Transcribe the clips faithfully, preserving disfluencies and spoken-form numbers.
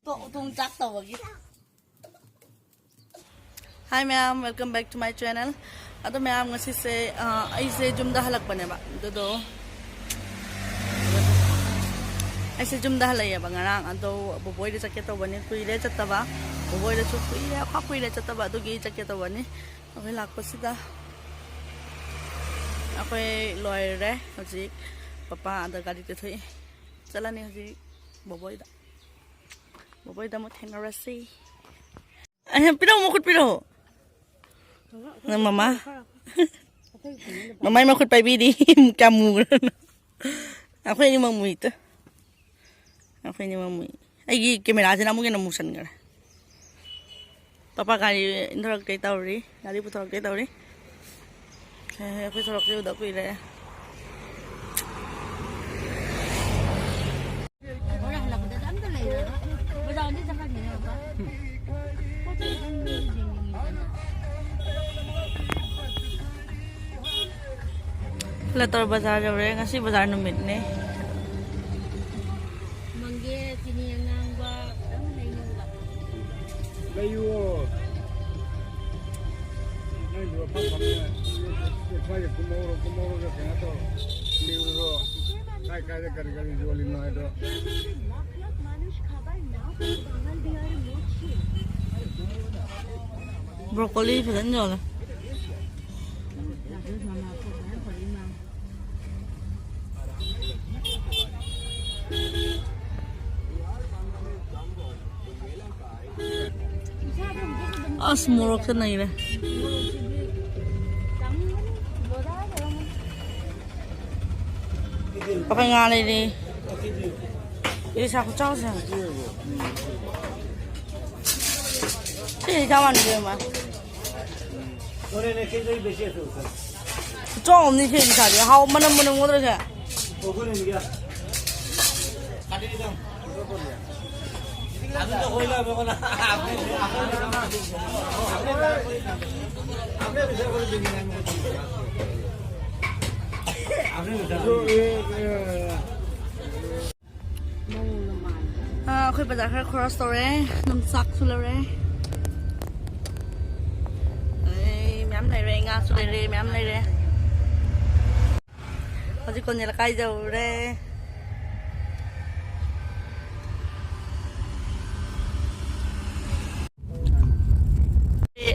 ꯊꯣꯡ ꯆꯥꯛ ꯇꯧꯕꯒꯤ꯫ Hi ꯃꯌꯥꯝ, welcome back to my channel. ꯑꯗꯣ ꯃꯌꯥꯝ, ꯉꯁꯤꯁꯦ ꯑ, ꯑꯩꯁꯦ ꯌꯨꯝꯗ ꯍꯜꯂꯛꯄꯅꯦꯕ꯫ ꯑꯗꯨꯗꯣ ꯑꯩꯁꯦ ꯌꯨꯝꯗ ꯍꯜꯂꯛꯑꯦꯕ ꯉꯔꯥꯡ꯫ ꯑꯗꯣ ꯕꯣꯕꯣꯏꯗ ꯆꯠꯀꯦ ꯇꯧꯕꯅꯤ, ꯀꯨꯏꯔꯦ ꯆꯠꯇꯕ꯫ ꯕꯣꯕꯣꯏꯗꯁꯨ ꯀꯨꯏꯔꯦ, ꯈ꯭ꯋꯥꯏ ꯀꯨꯏꯔꯦ ꯆꯠꯇꯕ, ꯑꯗꯨꯒꯤ ꯆꯠꯀꯦ ꯇꯧꯕꯅꯤ꯫ ꯑꯩꯈꯣꯏ ꯂꯥꯛꯄꯁꯤꯗ ꯑꯩꯈꯣꯏ ꯂꯣꯏꯔꯦ꯫ ꯍꯧꯖꯤꯛ ꯄꯄꯥ ꯑꯗ ꯒꯥꯔꯤ ꯇꯦꯊꯣꯛꯏ꯫ ꯆꯠꯂꯅꯤ ꯍꯧꯖꯤꯛ ꯕꯣꯕꯣꯏꯗ꯫ ꯕꯣꯕꯣꯏꯗ ꯑꯃꯨꯛ ꯊꯦꯡꯅꯔꯁꯤ꯫ ꯑꯩ ꯄꯤꯔꯛꯑꯣ, ꯃꯈꯨꯠ ꯄꯤꯔꯛꯑꯣ꯫ ꯅꯪ ꯃꯃꯥ꯫ ꯃꯃꯥꯏ ꯃꯈꯨꯠ ꯄꯥꯏꯕꯤꯔꯤ꯫ ꯀꯌꯥꯝ ꯃꯨꯈ꯭ꯔꯅꯣ꯫ ꯑꯩꯈꯣꯏ ꯑꯅꯤꯃꯛ ꯃꯨꯏꯇ꯫ ꯑꯩꯈꯣꯏ ꯑꯅꯤꯃꯛ ꯃꯨꯏ꯫ ꯑꯩꯒꯤ ꯀꯦꯃꯦꯔꯥꯁꯤꯅ ꯑꯃꯨꯛ ꯍꯦꯟꯅ ꯃꯨꯁꯟꯈ꯭ꯔꯦ꯫ ꯄꯄꯥ ꯒꯥꯔꯤ ꯏꯟꯊꯣꯔꯛꯇꯦ ꯇꯧꯔꯤ꯫ ꯒꯥꯔꯤ ꯄꯨꯊꯣꯔꯛꯇꯦ ꯇꯧꯔꯤ꯫ ꯍꯦ, ꯍꯦ, ꯑꯩꯈꯣꯏ ꯊꯣꯔꯛꯇꯦ ꯎꯗ ꯀꯨꯏꯔꯦ꯫ ꯍꯣꯔꯦꯟ ꯍꯜꯂꯛꯄꯗ ꯑꯝꯇ ꯂꯩꯔꯣꯏ꯫ ꯕꯖꯥꯔꯗꯤ ꯆꯠꯈ꯭ꯔꯅꯤꯅꯦ ꯄꯄꯥ꯫ ꯄꯣꯠ ꯆꯩ ꯑꯗꯨꯝ ꯌꯦꯡꯅꯤꯡꯉꯤꯗꯅ꯫ ꯂꯇꯔ ꯕꯖꯥꯔ ꯌꯧꯔꯦ꯫ ꯉꯁꯤ ꯕꯖꯥꯔ ꯅꯨꯃꯤꯠꯅꯦ꯫ ꯃꯪꯒꯦ, ꯆꯤꯅꯤ ꯑꯉꯥꯡꯕ, ꯈꯤꯇꯪ ꯂꯩꯅꯤꯡꯕ꯫ ꯂꯩꯌꯨꯑꯣ꯫ ꯅꯣꯏꯗꯨ ꯃꯐꯝ ꯐꯝꯅ ꯁ꯭ꯋꯥꯏꯗ ꯀꯨꯝꯍꯧꯔꯣ, ꯀꯨꯝꯍꯧꯔꯒ ꯀꯩꯅꯣ ꯇꯧꯔꯣ꯫ ꯂꯩꯔꯨꯔꯣ꯫ ꯀꯥꯏ ꯀꯥꯏꯗ ꯀꯔꯤ ꯀꯔꯤ ꯌꯣꯜꯂꯤꯅꯣ ꯍꯥꯏꯗꯣ꯫ ꯕ꯭ꯔꯣꯀꯣꯂꯤ ꯐꯖꯅ ꯌꯣꯜꯂꯦ꯫ ꯑꯁ, ꯃꯣꯔꯣꯛꯁꯦ ꯅꯩꯔꯦ꯫ ꯑꯩꯈꯣꯏ ꯉꯥ ꯂꯩꯔꯤ꯫ ꯏꯂꯤꯁꯥ ꯈꯨꯆꯥꯎꯁꯦ꯫ ꯁꯤ ꯏꯂꯤꯁꯥ ꯃꯥꯟꯕꯤ ꯑꯃ꯫ ꯈꯨꯆꯥꯎ ꯑꯃꯅꯤ ꯁꯤ ꯏꯂꯤꯁꯥꯁꯦ꯫ ꯍꯥꯎ ꯃꯅꯝ ꯃꯅꯝ ꯑꯣꯗ꯭ꯔꯁꯦ꯫ ꯑꯩꯈꯣꯏ ꯕꯖꯥꯔ ꯈꯔ ꯈꯣꯔꯁ ꯇꯧꯔꯦ, ꯑꯗꯨꯝ ꯆꯥꯛꯁꯨ ꯂꯧꯔꯦ꯫ ꯑꯩ ꯃꯌꯥꯝ ꯂꯩꯔꯦ, ꯉꯥꯁꯨ ꯂꯩꯔꯦ, ꯃꯌꯥꯝ ꯂꯩꯔꯦ꯫ ꯍꯧꯖꯤꯛ ꯀꯣꯟꯖꯦꯜ ꯂꯩꯀꯥꯏ ꯌꯧꯔꯦ꯫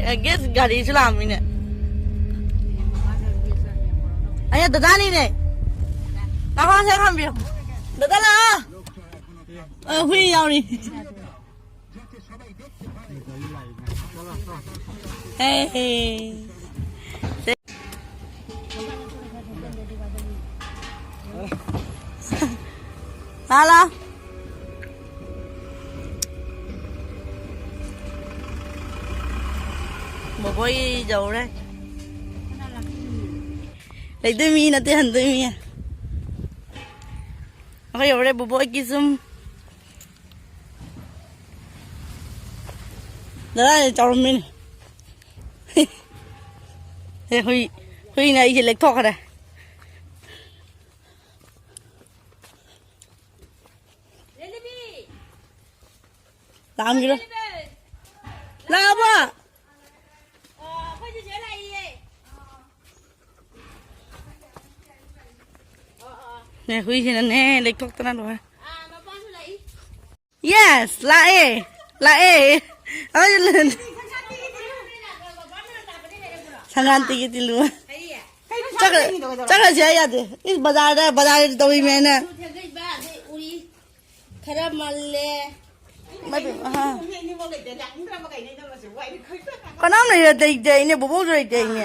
ꯑꯦ, ꯒꯦꯁ ꯒꯥꯔꯤꯁꯨ ꯂꯥꯛꯑꯝꯃꯤꯅꯦ꯫ ꯑꯩꯅ ꯗꯗꯥꯅꯤꯅꯦ꯫ ꯇꯥꯃꯣ ꯁꯦ ꯈꯥꯝꯕꯤꯌꯨ꯫ ꯗꯗꯥ ꯂꯥꯛꯑꯣ꯫ ꯑ, ꯍꯨꯏ ꯌꯥꯎꯔꯤ꯫ ꯍꯦ꯫ ꯍꯜꯂꯣ꯫ ꯕꯣꯕꯣꯏ ꯌꯧꯔꯦ꯫ ꯂꯩꯗꯣꯏ ꯃꯤ ꯅꯠꯇꯦ, ꯍꯟꯗꯣꯏ ꯃꯤ꯫ ꯑꯩꯈꯣꯏ ꯌꯧꯔꯦ ꯕꯣꯕꯣꯏꯒꯤ ꯌꯨꯝ꯫ ꯗꯗꯥ ꯆꯥꯎꯔꯝꯃꯤꯅꯦ꯫ ꯑꯦ, ꯍꯨꯏ, ꯍꯨꯏꯅ ꯑꯩꯁꯦ ꯂꯦꯛꯊꯣꯛꯈ꯭ꯔꯦ꯫ ꯂꯥꯛꯑꯝꯒꯤꯔꯣꯏ꯫ ꯂꯥꯛꯑꯕꯣ? ꯑꯦ, ꯍꯨꯏꯁꯤꯅꯅꯦ, ꯂꯦꯛꯊꯣꯛꯇꯅ ꯂꯣꯏꯔꯦ꯫ ꯌꯦꯁ, ꯂꯥꯛꯑꯦ, ꯂꯥꯛꯑꯦ꯫ ꯑꯩ ꯁꯪꯀ꯭ꯔꯥꯟꯇꯤꯒꯤ ꯇꯤꯜꯂꯨ꯫ ꯆꯠꯈ꯭ꯔ-, ꯆꯠꯈ꯭ꯔꯁꯦ ꯍꯥꯏ ꯌꯥꯗꯦ꯫ ꯏꯁ, ꯕꯖꯥꯔꯗ, ꯕꯖꯥꯔ ꯇꯧꯔꯤꯃꯦꯅ꯫ ꯈꯔ ꯃꯜꯂꯦ꯫ ꯏꯃꯥꯏ ꯄꯦꯝꯃ, ꯑꯍꯥ꯫ ꯀꯅꯥꯝ ꯂꯩꯔ ꯂꯩꯇꯦ ꯍꯥꯏꯅꯦ, ꯕꯣꯕꯣꯛꯁꯨ ꯂꯩꯇꯦ ꯍꯥꯏꯅꯦ꯫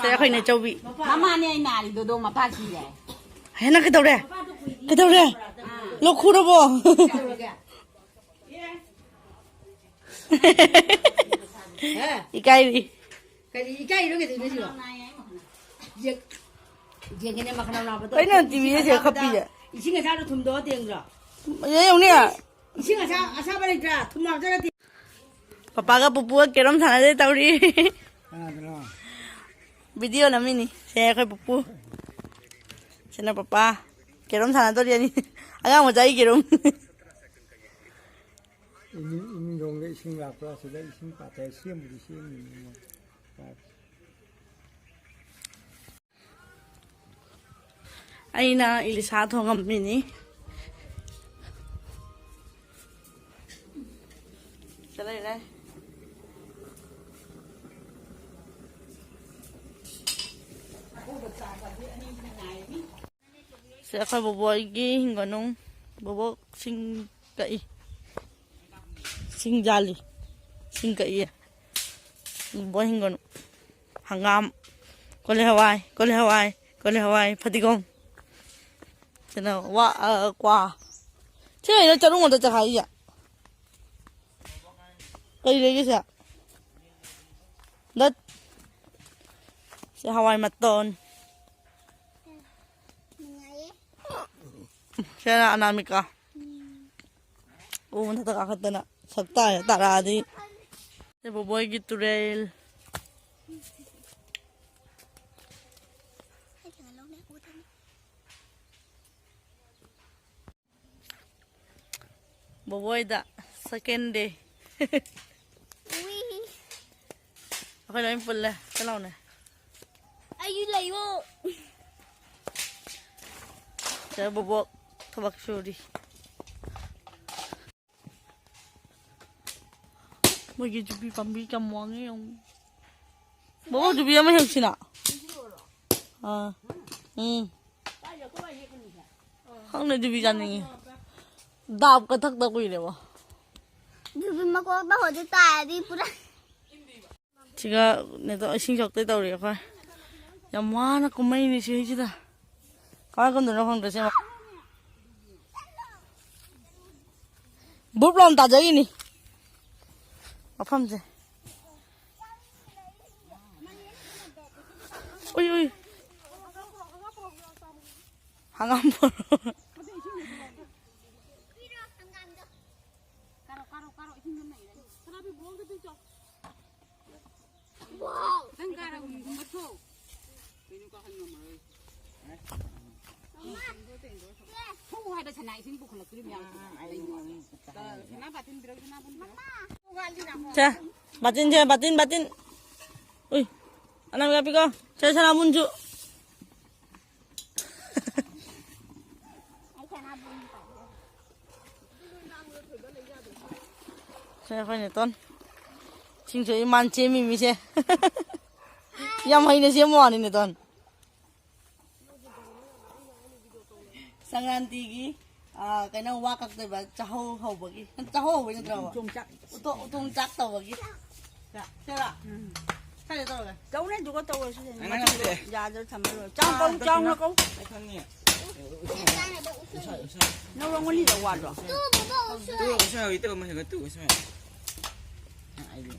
ꯁꯦ, ꯑꯩꯈꯣꯏ ꯅꯦꯆꯧꯕꯤ꯫ ꯃꯃꯥꯅꯦ ꯑꯩ ꯅꯥꯔꯤꯗꯣ, ꯑꯗꯣ ꯃꯄꯥ ꯁꯤꯔꯦ꯫ ꯍꯦ, ꯅꯪ ꯀꯩꯗꯧꯔꯦ? ꯀꯩꯗꯧꯔꯦ? ꯂꯣꯛ ꯈꯨꯔꯕꯣ? ꯀꯩꯗꯧꯔꯒꯦ? ꯏꯀꯥꯏꯔꯤ꯫ ꯀꯔꯤ ꯏꯀꯥꯏꯔꯤꯅꯣ, ꯀꯩꯗꯧꯔꯤꯅꯣ ꯁꯤꯕꯣ? ꯌꯦꯡ-, ꯌꯦꯡꯒꯦꯅꯦ, ꯃꯈꯅꯥꯎ ꯅꯥꯕꯗꯣ꯫ ꯀꯩꯅꯣ ꯇꯤꯚꯤꯗ ꯏꯁꯤꯡ ꯆꯦ ꯑꯁꯥꯕꯗ, ꯈꯞꯄꯤꯁꯦ? ꯏꯁꯤꯡ ꯑꯁꯥꯕꯗ ꯊꯨꯝꯗꯣꯛꯑ ꯇꯦꯡꯗ꯭ꯔꯣ? ꯌꯦꯡꯉꯨꯅꯦ꯫ ꯏꯁꯤꯡ ꯑꯁꯥ-, ꯑꯁꯥꯕ ꯂꯩꯇ꯭ꯔꯥ? ꯊꯨꯝ ꯍꯥꯞꯆꯔ ꯇꯦꯡ-, ꯄꯄꯥꯒ ꯄꯨꯄꯨꯒ ꯀꯦꯔꯣꯝ ꯁꯥꯟꯅꯗꯣꯏ ꯇꯧꯔꯤ꯫ ꯀꯅꯥꯗꯅꯣ? ꯚꯤꯗꯤꯑꯣ ꯅꯝꯃꯤꯅꯤ꯫ ꯁꯦ ꯑꯩꯈꯣꯏ ꯄꯨꯄꯨ꯫ ꯁꯤꯅ ꯄꯄꯥ꯫ ꯀꯦꯔꯣꯝ ꯁꯥꯟꯅꯗꯣꯔꯤ ꯑꯅꯤ꯫ ꯑꯉꯥꯡ ꯃꯆꯥꯒꯤ ꯌꯦꯔꯨꯝ꯫ ꯏꯃꯤꯡ-, ꯏꯃꯤꯡꯗꯣꯡꯗ ꯏꯁꯤꯡ ꯂꯥꯛꯄ꯭ꯔꯥ? ꯁꯤꯗ ꯏꯁꯤꯡ ꯄꯥꯊꯔ ꯁꯦꯝꯕꯨꯗꯤ ꯁꯦꯝꯃꯤꯅꯤ꯫ ꯑꯩꯅ ꯏꯂꯤꯁꯥ ꯊꯣꯡꯉꯝꯃꯤꯅꯤ꯫ ꯁꯤꯗ ꯂꯩꯔꯦ꯫ ꯁꯤ ꯑꯩꯈꯣꯏ ꯕꯣꯕꯣꯏꯒꯤ ꯍꯤꯡꯒꯣꯜꯅꯨꯡ꯫ ꯕꯣꯕꯣꯛ ꯁꯤꯡ ꯀꯛꯏ꯫ ꯁꯤꯡ ꯌꯥꯜꯂꯤ꯫ ꯁꯤꯡ ꯀꯛꯏ꯫ ꯕꯣꯕꯣꯛ ꯍꯤꯡꯒꯣꯜ꯫ ꯍꯪꯒꯥꯝ꯫ ꯀꯣꯂꯤ ꯍꯋꯥꯏ꯫ ꯀꯣꯂꯤ ꯍꯋꯥꯏ꯫ ꯀꯣꯂꯤ ꯍꯋꯥꯏ꯫ ꯐꯗꯤꯒꯣꯝ꯫ ꯀꯩꯅꯣ, ꯋꯥ-, ꯑ, ꯀ꯭ꯋꯥ꯫ ꯁꯤ ꯀꯩꯅꯣ ꯆꯔꯨ ꯉꯥꯛꯇ ꯆꯈꯥꯏꯔꯤꯁꯦ? ꯀꯩ ꯂꯩꯒꯦ ꯁꯦ? ꯗꯠ꯫ ꯁꯤ ꯍꯋꯥꯏ ꯃꯇꯣꯟ꯫ ꯅꯨꯡꯉꯥꯏꯌꯦ꯫ ꯁꯤꯅ ꯑꯅꯥꯃꯤꯀꯥ꯫ ꯎꯝ꯫ ꯎ ꯃꯊꯛꯇ ꯀꯥꯈꯠꯇꯅ ꯁꯛ ꯇꯥꯛꯑꯦ, ꯇꯥꯔꯛꯑꯗꯤ꯫ ꯁꯤ ꯕꯣꯕꯣꯏꯒꯤ ꯇꯨꯔꯦꯜ꯫ ꯕꯣꯕꯣꯏꯗ second day꯫ ꯎꯏ꯫ ꯑꯩꯈꯣꯏ ꯂꯣꯏ ꯄꯨꯜꯂꯦ꯫ ꯆꯠꯂꯥꯎꯅꯦ꯫ ꯑꯩꯁꯨ ꯂꯩꯌꯣ꯫ ꯁꯤꯗ ꯕꯣꯕꯣꯛ ꯊꯕꯛ ꯁꯨꯔꯤ꯫ ꯃꯣꯏꯒꯤ ꯌꯨꯕꯤ ꯄꯥꯝꯕꯤ ꯀꯌꯥꯝ ꯋꯥꯡꯉꯤ ꯌꯦꯡꯉꯨ꯫ ꯕꯣꯕꯣꯛ, ꯌꯨꯕꯤ ꯑꯃ ꯍꯦꯛꯁꯤꯅ꯫ ꯑꯥ꯫ ꯎꯝ꯫ ꯈꯪꯗꯦ, ꯌꯨꯕꯤ ꯆꯥꯅꯤꯡꯉꯤ꯫ ꯗꯥꯞ ꯀꯊꯛꯇ ꯀꯨꯏꯔꯦꯕꯣ꯫ ꯌꯨꯕꯤ ꯃꯀꯣꯛꯇ ꯍꯧꯖꯤꯛ ꯇꯥꯔꯗꯤ ꯄꯨꯔꯥ꯫ ꯁꯤꯒ ꯅꯦꯇꯣ ꯏꯁꯤꯡ ꯁꯣꯛꯇꯣꯏ ꯇꯧꯔꯤ ꯑꯩꯈꯣꯏ꯫ ꯌꯥꯝ ꯋꯥꯅ ꯀꯨꯝꯃꯛꯏꯅꯤ ꯁꯤꯁꯤꯗ꯫ ꯀꯃꯥꯏ ꯀꯨꯝꯗꯣꯏꯅꯣ ꯈꯪꯗ꯭ꯔꯦ ꯁꯤ꯫ ꯕꯨꯞ ꯂꯥꯎꯅ ꯇꯥꯖꯈꯤꯅꯤ ꯃꯐꯝꯁꯦ꯫ ꯎꯏ, ꯎꯏ꯫ ꯍꯪꯒꯥꯝ ꯄꯣꯔꯣ꯫ ꯅꯪ ꯀꯥꯔꯒꯨꯝꯒꯨꯝꯕ ꯊꯣꯛ꯫ ꯀꯩꯅꯣ ꯀꯥꯈꯠ ꯉꯝꯃꯔꯣꯏ꯫ ꯍꯥꯏꯕ ꯁꯅꯥ ꯏꯁꯤꯡ ꯄꯨꯈꯠꯂꯛꯇꯣꯔꯤꯕ ꯃꯌꯥꯝꯁꯤꯅ꯫ ꯂꯩꯌꯣ꯫ ꯁꯅꯥ ꯕꯥꯇꯤꯟ ꯄꯤꯔꯛꯎ, ꯁꯅꯥ ꯕꯥꯇꯤꯟ ꯄꯤꯔꯛꯎ꯫ ꯁꯦ, ꯕꯥꯇꯤꯟꯁꯦ, ꯕꯥꯇꯤꯟ, ꯕꯥꯇꯤꯟ꯫ ꯎꯏ, ꯑꯅꯥꯃꯤꯀꯥ ꯄꯤꯀꯣ꯫ ꯁꯦ, ꯁꯅꯥꯕꯨꯟꯁꯨ꯫ ꯁꯦ, ꯑꯩꯈꯣꯏ ꯅꯦꯇꯣꯟ꯫ ꯏꯁꯤꯡꯁꯨ ꯏꯃꯥꯟ ꯁꯦꯝꯃꯤ ꯃꯤꯁꯦ꯫ ꯌꯥꯝ ꯍꯩꯅ ꯁꯦꯝꯕ ꯋꯥꯅꯤ, ꯅꯦꯇꯣꯟ꯫ ꯁꯪꯀ꯭ꯔꯥꯟꯇꯤꯒꯤ, ꯑꯥ, ꯀꯩꯅꯣ, ꯋꯥ ꯀꯛꯇꯣꯏꯕ, ꯆꯥꯍꯧ ꯍꯧꯕꯒꯤ꯫ ꯆꯥꯍꯧ ꯍꯧꯕꯒꯤ ꯅꯠꯇ꯭ꯔꯣ? ꯎꯇꯣꯡ ꯆꯥꯛ꯫ ꯎꯇꯣ-, ꯎꯇꯣꯡ ꯆꯥꯛ ꯇꯧꯕꯒꯤ꯫ ꯁꯦꯔꯥ? ꯎꯝ꯫ ꯁ꯭ꯋꯥꯏꯗ ꯇꯧꯔꯒꯦ꯫ ꯇꯧꯅꯦ, ꯑꯗꯨꯒ ꯇꯧꯔꯁꯤ꯫ ꯑꯉꯥꯡ ꯅꯠꯇꯦ꯫ ꯌꯥꯗ꯭ꯔ ꯊꯝꯃ ꯂꯣꯏꯔꯦ꯫ ꯆꯥꯎ ꯀꯧ, ꯑꯥ, ꯆꯥꯎꯅ ꯀꯧ꯫ ꯑꯩ ꯈꯪꯉꯦ꯫ ꯎꯁꯥ, ꯎꯁꯥ꯫ ꯅꯪ ꯂꯧꯔꯝꯒꯅꯤꯗ ꯋꯥꯗꯣ꯫ ꯇꯨ, ꯎꯁꯥ, ꯎꯁꯥ꯫ ꯇꯨ, ꯎꯁꯥ, ꯍꯧꯖꯤꯛ ꯇꯧꯔꯝꯃ ꯍꯦꯟꯒꯠ ꯇꯨ, ꯎꯁꯥ꯫ ꯑ, ꯑꯩꯗꯤ꯫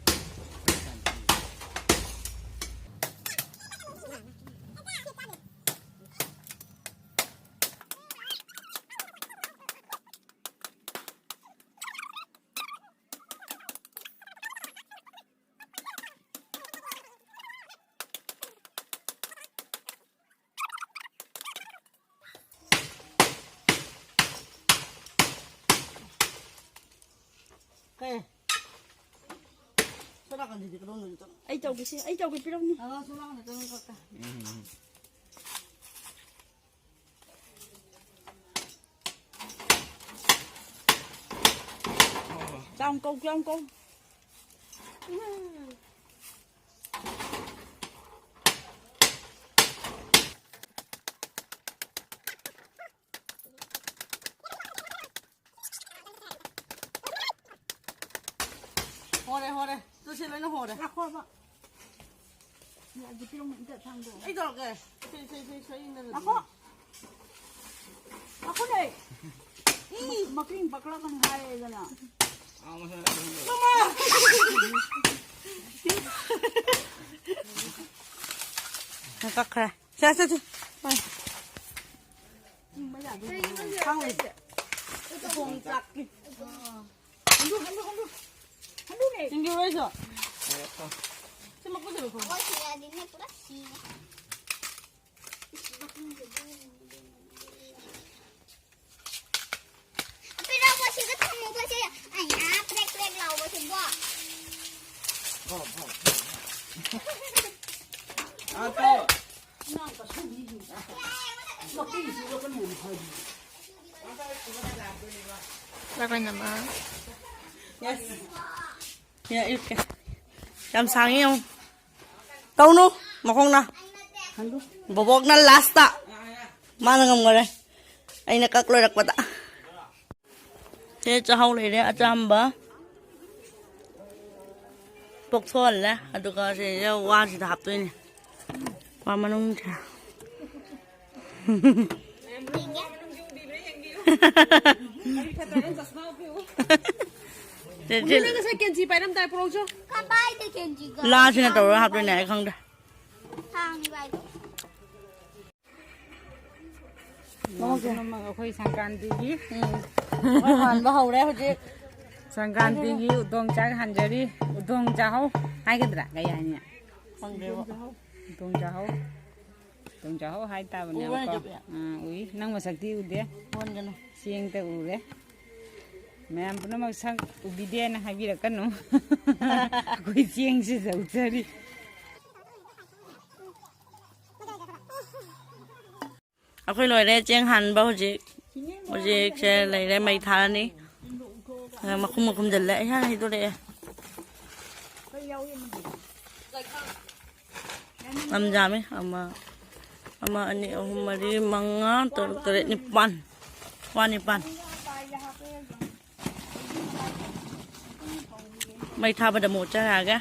ꯀꯩ? ꯁꯣꯝ ꯅꯥꯀꯟꯗꯗꯤ ꯀꯗꯣꯝꯗꯅꯣ ꯆꯠꯂꯣ꯫ ꯑꯩ ꯇꯧꯒꯦꯁꯦ, ꯑꯩ ꯇꯧꯒꯦ, ꯄꯤꯔꯝꯅꯤ꯫ ꯑ, ꯁꯣꯝ ꯅꯥꯀꯟꯗ ꯆꯠꯂꯣ, ꯀꯛꯀꯦ꯫ ꯎꯝ꯫ ꯆꯥꯎꯅ ꯀꯧ, ꯆꯥꯎꯅ ꯀꯧ꯫ ꯍꯣꯔꯦ, ꯍꯣꯔꯦ꯫ ꯇꯨ ꯁꯤ ꯂꯣꯏꯅ ꯍꯣꯔꯦ꯫ ꯉꯥꯏꯈꯣꯕ꯫ ꯌꯥ, ꯑꯗꯨ ꯄꯤꯔꯝꯃꯣ, ꯑꯝꯇ ꯊꯥꯡꯗꯣꯛꯑꯣ꯫ ꯑꯩ ꯇꯧꯔꯛꯀꯦ꯫ ꯁꯦ, ꯁꯦ, ꯁꯦ, ꯁꯦ, ꯏꯪꯅ ꯂꯩꯔꯝꯃꯣ꯫ ꯉꯥꯏꯈꯣ꯫ ꯉꯥꯏꯈꯣꯅꯦ꯫ ꯏ! ꯃ-, ꯃꯀ꯭ꯔꯤꯡ ꯄꯛꯂꯛꯀꯅꯤ ꯍꯥꯏꯔꯦꯗꯅ꯫ ꯃꯃꯥ! ꯀꯛꯈ꯭ꯔꯦ꯫ ꯁꯦ, ꯁꯦ, ꯁꯦ꯫ ꯍꯣꯏ꯫ ꯊꯣꯡ ꯆꯥꯛꯀꯤ꯫ ꯍꯟꯗꯨ, ꯍꯟꯗꯨ, ꯍꯟꯗꯨ꯫ ꯍꯟꯗꯨꯅꯦ꯫ ꯆꯤꯡꯕꯤꯔꯣꯏꯁꯨ꯫ ꯁꯤ ꯃꯀꯨꯁꯦ ꯂꯧꯊꯣꯛꯑꯣ꯫ ꯑꯩꯈꯣꯏ ꯁꯤꯔꯗꯤꯅꯦ ꯄꯨꯔꯥ ꯁꯤꯔꯦ꯫ ꯏꯁ, ꯃꯀꯨꯁꯦ ꯑꯗꯨꯝ꯫ ꯆꯥꯛ ꯂꯣꯏꯅꯃꯛ꯫ ꯌꯦꯁ꯫ ꯌꯥ, ꯏꯔꯨꯞꯀꯦ꯫ ꯌꯥꯝ ꯁꯥꯡꯉꯤ ꯌꯦꯡꯉꯨ꯫ ꯇꯧꯅꯨ꯫ ꯃꯈꯣꯡꯅ꯫ ꯕꯣꯕꯣꯛꯅ ꯂꯥꯁꯇ꯫ ꯃꯥꯅ ꯉꯝꯈꯔꯦ꯫ ꯑꯩꯅ ꯀꯛ ꯂꯣꯏꯔꯛꯄꯗ꯫ ꯁꯦ ꯆꯥꯍꯧ ꯂꯩꯔꯦ ꯑꯆꯥꯝꯕ꯫ ꯄꯣꯛꯊꯣꯛꯍꯜꯂꯦ꯫ ꯑꯗꯨꯒ ꯁꯤꯗ ꯋꯥꯁꯤꯗ ꯍꯥꯞꯇꯣꯏꯅꯦ꯫ ꯋꯥ ꯃꯅꯨꯡꯁꯦ꯫ ꯁꯦ, ꯁꯦ꯫ ꯅꯪ ꯉꯁꯥꯏ ꯀꯦꯟꯖꯤ ꯄꯥꯏꯔꯝꯗꯥꯏ ꯄꯨꯔꯛꯎꯁꯣ꯫ ꯀꯃꯥꯏꯗ ꯀꯦꯟꯖꯤꯒ? ꯂꯥꯁꯤꯅ ꯇꯧꯔꯒ ꯍꯥꯞꯇꯣꯏꯅꯦ, ꯑꯩ ꯈꯪꯗ꯭ꯔꯦ꯫ ꯊꯥꯡꯅꯤ ꯚꯥꯏꯗꯣ꯫ ꯃꯑꯣꯡꯁꯦ꯫ ꯄꯨꯝꯅꯃꯛ ꯑꯩꯈꯣꯏ ꯁꯪꯀ꯭ꯔꯥꯟꯇꯤꯒꯤ꯫ ꯎꯝ꯫ ꯑꯩꯈꯣꯏ ꯍꯥꯟꯕ ꯍꯧꯔꯦ ꯍꯧꯖꯤꯛ꯫ ꯁꯪꯀ꯭ꯔꯥꯟꯇꯤꯒꯤ ꯎꯗꯣꯡ ꯆꯥꯛ ꯍꯥꯟꯖꯔꯤ꯫ ꯎꯗꯣꯡ ꯆꯥꯍꯧ ꯍꯥꯏꯒꯗ꯭ꯔꯥ? ꯀꯩ ꯍꯥꯏꯅꯤ? ꯈꯪꯗꯦꯕ꯫ ꯎꯗꯣꯡ ꯆꯥꯍꯧ꯫ ꯎꯗꯣꯡ ꯆꯥꯍꯧ ꯍꯥꯏ ꯇꯥꯕꯅꯦꯕꯀꯣ꯫ ꯎꯕ꯭ꯔꯥ ꯅꯦ? ꯑꯥ, ꯎꯏ꯫ ꯅꯪ ꯃꯁꯛꯇꯤ ꯎꯗꯦ꯫ ꯎꯍꯟꯒꯅꯨ꯫ ꯆꯦꯡꯇ ꯎꯔꯦ꯫ ꯃꯌꯥꯝ ꯄꯨꯝꯅꯃꯛ ꯁꯛ ꯎꯕꯤꯗꯦꯅ ꯍꯥꯏꯕꯤꯔꯛꯀꯅꯨ꯫ ꯑꯩꯈꯣꯏ ꯆꯦꯡꯁꯤꯗ ꯎꯖꯔꯤ꯫ ꯑꯩꯈꯣꯏ ꯂꯣꯏꯔꯦ ꯆꯦꯡ ꯍꯥꯟꯕ ꯍꯧꯖꯤꯛ꯫ ꯍꯧꯖꯤꯛꯁꯦ ꯂꯩꯔꯦ, ꯃꯩ ꯊꯥꯔꯅꯤ꯫ ꯑ, ꯃꯈꯨꯝ ꯃꯈꯨꯝ ꯈꯨꯝꯖꯤꯜꯂꯦ꯫ ꯏꯍꯥꯟ ꯍꯩꯗꯣꯔꯛꯑꯦ꯫ ꯌꯥꯝ ꯌꯥꯝꯃꯤ꯫ ꯑꯃ, ꯑꯃ, ꯑꯅꯤ, ꯑꯍꯨꯝ, ꯃꯔꯤ, ꯃꯉꯥ, ꯇꯔꯨꯛ, ꯇꯔꯦꯠ, ꯅꯤꯄꯥꯟ꯫ ꯋꯥ ꯅꯤꯄꯥꯟ꯫ ꯃꯩ ꯊꯥꯕꯗ ꯑꯃꯨꯛ ꯆꯪꯉꯛꯑꯒꯦ꯫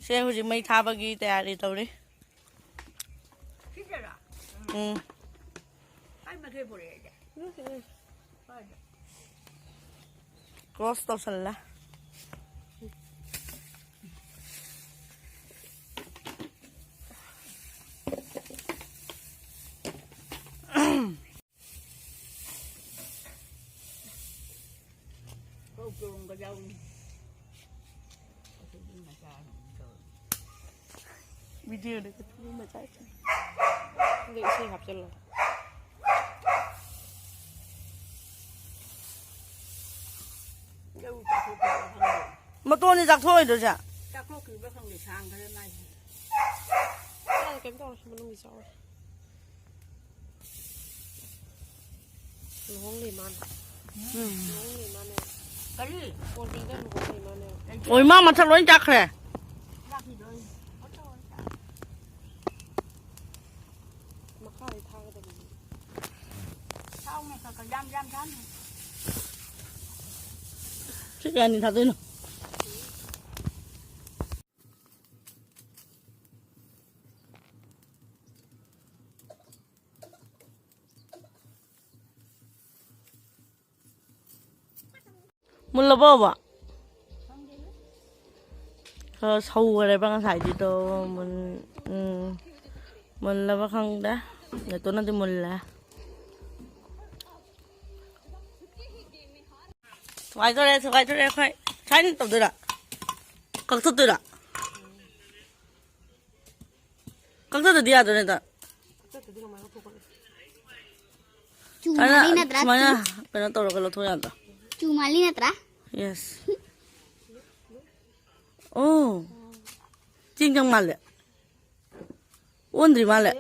ꯁꯦ ꯍꯧꯖꯤꯛ ꯃꯩ ꯊꯥꯕꯒꯤ ꯇꯌꯥꯔꯤ ꯇꯧꯔꯤ꯫ ꯁꯤꯗꯔꯣ? ꯎꯝ꯫ ꯑꯩ ꯃꯈꯩ ꯄꯨꯔꯛꯑꯦ꯫ ꯀ꯭ꯔꯣꯁ ꯇꯧꯁꯜꯂꯦ꯫ ꯈꯣꯡꯗ꯭ꯔꯨꯝꯒ ꯌꯥꯎꯏ꯫ ꯚꯤꯗꯤꯑꯣꯗ ꯈꯛꯇ ꯃꯆꯥ ꯈꯛꯇ꯫ ꯑꯗꯨ ꯏꯁꯩ ꯍꯥꯞꯆꯜꯂꯣ꯫ ꯂꯧ ꯆꯥꯊꯣꯛꯈꯤꯕ꯭ꯔꯥ ꯈꯪꯗꯦ꯫ ꯃꯇꯣꯟꯗꯤ ꯆꯥꯊꯣꯛꯑꯣꯏꯗ꯭ꯔꯣ ꯁꯦ? ꯆꯥꯊꯣꯛꯈꯤꯕ꯭ꯔꯥ ꯈꯪꯗꯦ, ꯁꯥꯡꯈ꯭ꯔꯦ ꯃꯥꯏꯁꯦ꯫ ꯆꯥꯗꯦ, ꯀꯩꯝ ꯇꯧꯔꯣꯏ, ꯃꯅꯨꯡꯒꯤ ꯆꯥꯎꯔꯦ꯫ ꯂꯨꯍꯣꯡ ꯂꯩ ꯃꯥꯅ꯫ ꯎꯝ꯫ ꯂꯨꯍꯣꯡ ꯂꯩ ꯃꯥꯅ꯫ ꯀꯔꯤ? ꯀꯣꯜ ꯗ꯭ꯔꯤꯡꯗ ꯂꯨꯍꯣꯡ ꯂꯩ ꯃꯥꯅ꯫ ꯑꯣ, ꯏꯃꯥ ꯃꯊꯛ ꯂꯣꯏ ꯆꯥꯈ꯭ꯔꯦ꯫ ꯃꯈꯥꯗꯩ ꯊꯥꯒꯗꯕꯅꯤ꯫ ꯊꯥꯎꯅꯦ, ꯈꯔ ꯈꯔ ꯌꯥꯝ ꯌꯥꯝ ꯊꯥꯛꯅꯦ꯫ ꯁꯤ ꯀꯌꯥꯅꯤ ꯊꯥꯗꯣꯏꯅꯣ? ꯃꯨꯜꯂꯕꯣꯕ? ꯈꯔ ꯁꯧꯈꯔꯦꯕ ꯉꯁꯥꯏꯒꯤꯗꯣ꯫ ꯃꯨꯟ-, ꯎꯝ꯫ ꯃꯨꯜꯂꯕ ꯈꯪꯗꯦ꯫ ꯅꯦꯇꯣꯅꯗꯤ ꯃꯨꯜꯂꯦ꯫ ꯊꯨꯒꯥꯏꯗꯣꯔꯦ, ꯊꯨꯒꯥꯏꯗꯣꯔꯦ ꯑꯩꯈꯣꯏ꯫ ꯁꯨꯃꯥꯏꯅ ꯇꯧꯗꯣꯏꯔꯥ? ꯀꯛꯊꯠꯇꯣꯏꯔꯥ? ꯀꯛꯊꯠꯇꯗꯤ ꯌꯥꯗ꯭ꯔꯣ ꯅꯦꯇꯣ? ꯆꯨ ꯁꯨꯃꯥꯏꯅ, ꯃꯥꯜꯂꯤ ꯅꯠꯇ꯭ꯔꯥ? ꯁꯨꯃꯥꯏꯅ ꯆꯨ-, ꯀꯩꯅꯣ ꯇꯧꯔꯒ ꯂꯧꯊꯣꯛ ꯌꯥꯗ꯭ꯔꯣ? ꯆꯨ ꯃꯥꯜꯂꯤ ꯅꯠꯇ꯭ꯔꯥ? Yes. ꯑꯣ꯫ ꯆꯦꯡ ꯆꯪ ꯃꯥꯜꯂꯦ꯫ ꯑꯣꯟꯗ꯭ꯔꯤ ꯃꯥꯜꯂꯦ꯫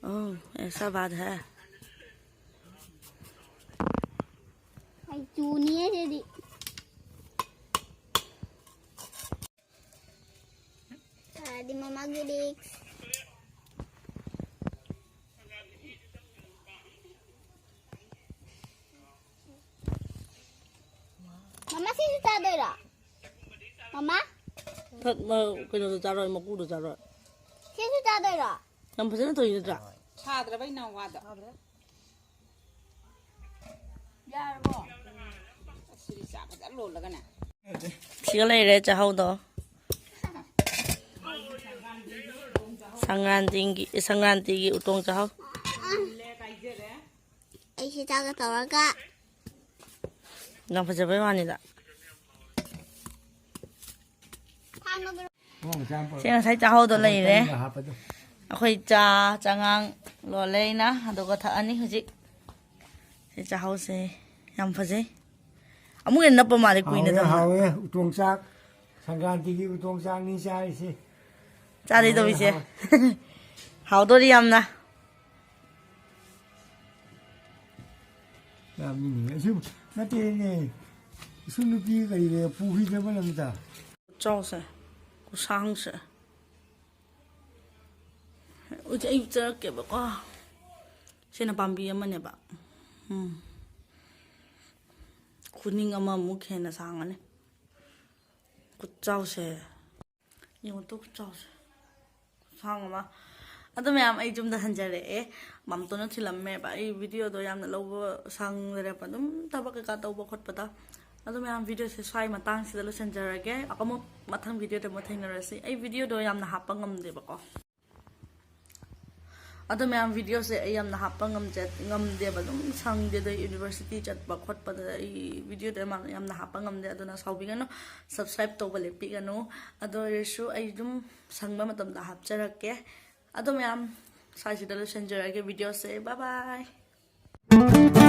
ꯑꯣ, ꯑꯦꯁꯥ ꯕꯥꯠ ꯍꯦ꯫ ꯑꯩ ꯆꯨꯅꯤꯌꯦ ꯁꯤꯗꯤ꯫ ꯇꯥꯔꯗꯤ ꯃꯃꯥꯒꯤ ꯔꯤꯛꯁ꯫ ꯃꯃꯥ, ꯁꯤꯁꯨ ꯆꯥꯗꯣꯏꯔꯣ? ꯃꯃꯥ? ꯊꯠ-, ꯃ-, ꯀꯩꯅꯣꯗꯣ ꯆꯥꯔꯣꯏ, ꯃꯀꯨꯗꯣ ꯆꯥꯔꯣꯏ꯫ ꯁꯤꯁꯨ ꯆꯥꯗꯣꯏꯔꯣ? ꯌꯥꯝ ꯐꯖꯅ ꯇꯧꯏ ꯅꯠꯇ꯭ꯔꯥ? ꯁꯥꯗ꯭ꯔꯕ ꯏꯅꯥꯎ ꯋꯥꯗꯣ? ꯌꯥꯔꯕꯣ? ꯑꯁꯤꯗꯤ ꯆꯥꯛ ꯐꯖꯅ ꯂꯣꯜꯂꯒꯅꯦ꯫ ꯁꯤꯒ ꯂꯩꯔꯦ ꯆꯥꯛꯍꯥꯎꯗꯣ꯫ ꯁꯪꯀ꯭ꯔꯥꯟꯇꯤꯒꯤ, ꯁꯪꯀ꯭ꯔꯥꯟꯇꯤꯒꯤ ꯎꯇꯣꯡ ꯆꯥꯛꯍꯥꯎ꯫ ꯑꯩꯁꯦ ꯆꯥꯛꯀ ꯇꯧꯔꯒ꯫ ꯌꯥꯝ ꯐꯖꯕꯩ ꯋꯥꯅꯤꯗ꯫ ꯁꯦ, ꯉꯁꯥꯏ ꯆꯥꯛꯍꯥꯎꯗꯣ ꯂꯩꯔꯦ꯫ ꯑꯩꯈꯣꯏ ꯆꯥ, ꯆꯉꯥꯡ ꯂꯣꯜꯂꯦ ꯑꯩꯅ, ꯑꯗꯨꯒ ꯊꯛꯑꯅꯤ ꯍꯧꯖꯤꯛ꯫ ꯁꯤ ꯆꯥꯛꯍꯥꯎꯁꯦ ꯌꯥꯝ ꯐꯖꯩ꯫ ꯑꯃꯨꯛ ꯍꯦꯟꯅ ꯅꯞꯄ ꯃꯥꯜꯂꯦ, ꯀꯨꯏꯅ ꯍꯥꯎꯋꯦ, ꯊꯝꯕ꯫ ꯍꯥꯎꯋꯦ꯫ ꯎꯇꯣꯡ ꯆꯥꯛ ꯁꯪꯀ꯭ꯔꯥꯟꯇꯤꯒꯤ ꯎꯇꯣꯡ ꯆꯥꯛꯅꯤ ꯆꯥꯔꯤꯁꯦ꯫ ꯆꯥꯗꯣꯏ ꯇꯧꯔꯤꯁꯦ꯫ ꯍꯥꯎꯗꯣꯔꯤ ꯌꯥꯝꯅ꯫ ꯌꯥꯝ ꯅꯤꯡꯉꯦ꯫ ꯑꯁꯨꯝ ꯅꯠꯇꯦꯅꯦ꯫ ꯏꯁꯨ ꯅꯨꯄꯤ ꯀꯔꯤ ꯄꯨꯈ꯭ꯔꯤꯗ ꯃꯅꯝꯗ꯫ ꯆꯥꯎꯁꯦ꯫ ꯈꯨꯁꯥꯡꯁꯦ꯫ ꯍꯧꯖꯤꯛ ꯑꯩ ꯆꯠꯂꯛꯀꯦꯕꯀꯣ꯫ ꯁꯤꯅ ꯄꯥꯝꯕꯤ ꯑꯃꯅꯦꯕ꯫ ꯎꯝ꯫ ꯈꯨꯅꯤꯡ ꯑꯃꯃꯨꯛ ꯍꯦꯟꯅ ꯁꯥꯡꯉꯅꯤ꯫ ꯈꯨꯠꯆꯥꯎꯁꯦ꯫ ꯌꯦꯡꯉꯨ ꯇꯨ ꯈꯨꯠꯆꯥꯎꯁꯦ꯫ ꯈꯨꯁꯥꯡ ꯑꯃ꯫ ꯑꯗꯣ ꯃꯌꯥꯝ ꯑꯩ ꯌꯨꯝꯗ ꯍꯟꯖꯔꯛꯑꯦ꯫ ꯃꯥꯝꯇꯣꯟꯅ ꯊꯤꯜꯂꯝꯃꯦꯕ꯫ ꯑꯩ videoꯗꯣ ꯌꯥꯝꯅ ꯂꯧꯕ ꯁꯪꯗ꯭ꯔꯦꯕ꯫ ꯑꯗꯨꯝ ꯊꯕꯛ ꯀꯩꯀꯥ ꯇꯧꯕ ꯈꯣꯠꯄꯗ꯫ ꯑꯗꯣ ꯃꯌꯥꯝ videoꯁꯦ ꯁ꯭ꯋꯥꯏ ꯃꯇꯥꯡꯁꯤꯗ ꯂꯣꯏꯁꯤꯟꯖꯔꯒꯦ꯫ ꯑꯃꯨꯛ ꯃꯊꯪ videoꯗ ꯑꯃꯨꯛ ꯊꯦꯡꯅꯔꯁꯤ꯫ ꯑꯩ videoꯗꯣ ꯌꯥꯝꯅ ꯍꯥꯞꯄ ꯉꯝꯗꯦꯕꯀꯣ꯫ ꯑꯗꯣ ꯃꯌꯥꯝ videoꯁꯦ ꯑꯩ ꯌꯥꯝꯅ ꯍꯥꯞꯄ ꯉꯝꯖ-, ꯉꯝꯗꯦꯕ꯫ ꯑꯗꯨꯝ ꯁꯪꯗꯦ꯫ ꯑꯗꯣ university ꯆꯠꯄ ꯈꯣꯠꯄꯗ ꯑꯩ videoꯗꯣ ꯌꯥꯝ, ꯌꯥꯝꯅ ꯍꯥꯞꯄ ꯉꯝꯗꯦ꯫ ꯑꯗꯨꯅ ꯁꯥꯎꯕꯤꯒꯅꯨ꯫ Subscribe ꯇꯧꯕ ꯂꯦꯞꯄꯤꯒꯅꯨ꯫ ꯑꯗꯨ ꯑꯣꯏꯔꯁꯨ ꯑꯩ ꯑꯗꯨꯝ ꯁꯪꯕ ꯃꯇꯝꯗ ꯍꯥꯞꯆꯔꯛꯀꯦ꯫ ꯑꯗꯣ ꯃꯌꯥꯝ ꯁ꯭ꯋꯥꯏꯁꯤꯗ ꯂꯣꯏꯁꯤꯟꯖꯔꯒꯦ videoꯁꯦ꯫ Bye bye꯫